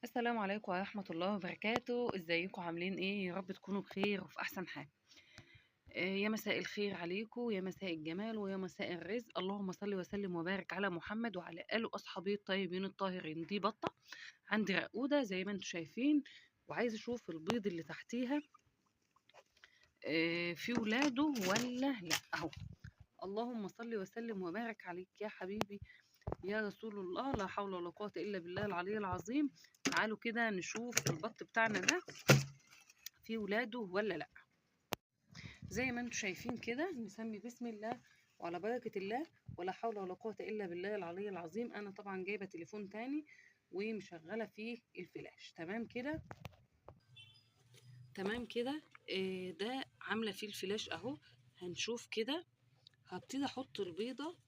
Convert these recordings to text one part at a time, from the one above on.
السلام عليكم ورحمة الله وبركاته. ازيكم عاملين ايه؟ يا رب تكونوا بخير وفي احسن حال. يا مساء الخير عليكم، يا مساء الجمال ويا مساء الرزق. اللهم صل وسلم وبارك على محمد وعلى آله واصحابه الطيبين الطاهرين. دي بطة عندي رقودة زي ما انتم شايفين، وعايزة اشوف البيض اللي تحتيها في ولاده ولا لا. اهو، اللهم صل وسلم وبارك عليك يا حبيبي يا رسول الله، لا حول ولا قوة إلا بالله العلي العظيم. تعالوا كده نشوف البط بتاعنا ده في ولاده ولا لا. زي ما انتم شايفين كده، نسمي بسم الله وعلى بركة الله، ولا حول ولا قوة إلا بالله العلي العظيم. أنا طبعا جايبة تليفون تاني ومشغلة فيه الفلاش، تمام كده؟ تمام كده. ده عاملة فيه الفلاش أهو. هنشوف كده، هبتدي أحط البيضة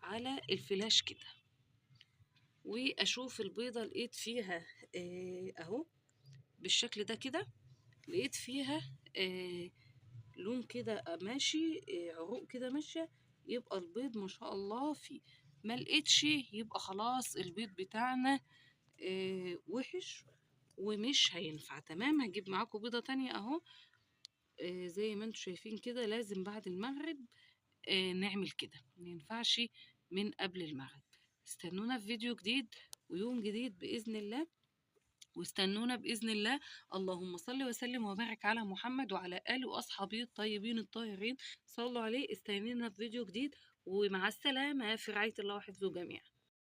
على الفلاش كده واشوف البيضة لقيت فيها اهو بالشكل ده كده، لقيت فيها لون كده ماشي، عروق كده ماشية، يبقى البيض ما شاء الله فيه. ما لقيتش يبقى خلاص البيض بتاعنا وحش ومش هينفع. تمام، هجيب معاكم بيضة تانية اهو. زي ما انتم شايفين كده، لازم بعد المغرب نعمل كده، ما ينفعش من قبل المغرب. استنونا في فيديو جديد ويوم جديد بإذن الله، واستنونا بإذن الله. اللهم صل وسلم وبارك على محمد وعلى آله وأصحابه الطيبين الطاهرين، صلوا عليه. استنونا في فيديو جديد، ومع السلامة، في رعاية الله وحفظه جميعا.